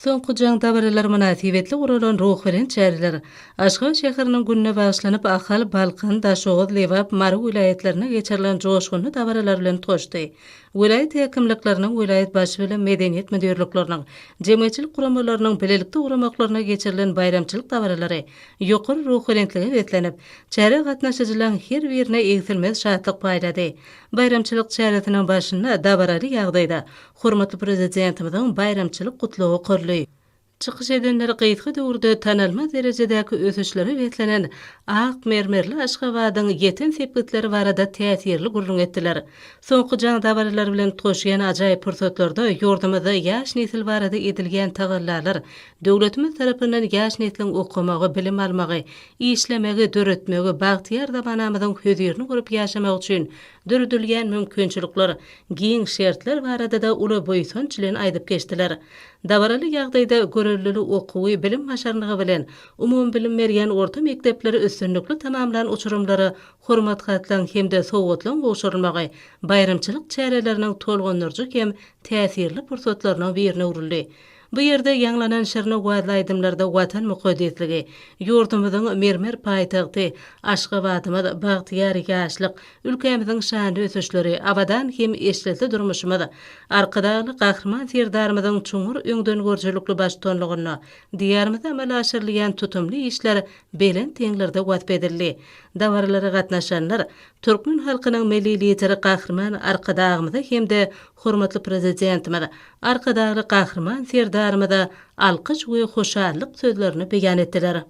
Soňky jaň dabaralary mynasybetli guralan ruhubelent çäreler Aşgabat şäheriniň gününe bagyşlanyp Ahal, Balkan, Daşoguz, Lebap, Mary welaýatlarynda geçirilen joşgunly dabaralar bilen utgaşdy. Welaýat häkimlikleriniň, welaýat baş bilim, medeniýet müdirlikleriniň, jemgyýetçilik guramalarynyň bilelikde guramaklaryna geçirilen baýramçylyk dabaralary ýokary ruhubelentlige beslenip, çärä gatnaşyjylaryň her birine egsilmez şatlyk paýlady. Baýramçylyk çäresiniň başynda dabaraly ýagdaýda Hormatly Prezidentimiziň baýramçylyk gutlagy okaldy. Çykyş edenler gysga döwürde tanalmaz derejedäki ösüşlere beslenen ak mermerli Aşgabadyň ýeten sepgitleri barada täsirli gürrüň etdiler. Soňky jaň dabaralary bilen utgaşýan ajaýyp pursatlarda ýurdumyzda ýaş nesil barada edilýän tagallalar, döwletimiz tarapyndan ýaş nesliň okamagy, bilim almagy, işlemegi, döretmegi, bagtyýar zamanamyzyň hözirini görüp ýaşamagy üçin döredilýän mümkinçilikler, giň şertler barada-da uly buýsanç bilen aýdyp geçdiler. Dabaraly ýagdaýda görellili okuwy bilim başarnygy bilen umumybilim berýän orta mekdepleri üstünlikli tamamlan uçurymlara hormat hatlaryň hem-de sowgatlaryň gowşurylmagy baýramçylyk çäreleriniň tolgundyryjy hem täsirli pursatlarynyň birine öwrüldi. Bu ýerde ýaňlanan şirin owazly aýdymlarda Watan mukaddesligi, ýurdumyzyň mermer paýtagty Aşgabadymyz, bagtyýar ýaşlyk, ülkämiziň şanly ösüşleri, abadan hem eşretli durmuşymyz, Arkadagly Gahryman Serdarymyzyň çuňňur öňdengörüjilikli baştutanlygynda Diýarymyzda amala aşyrylýan tutumly işler belent heňlerde wasp edildi. Dabaralara gatnaşanlar türkmen halkynyň Milli Lideri Gahryman Arkadagymyza hem-de hormatly Prezidentimiz Arkadagly Gahryman Serdarymyza alkyş we hoşallyk sözlerini beýan etdiler.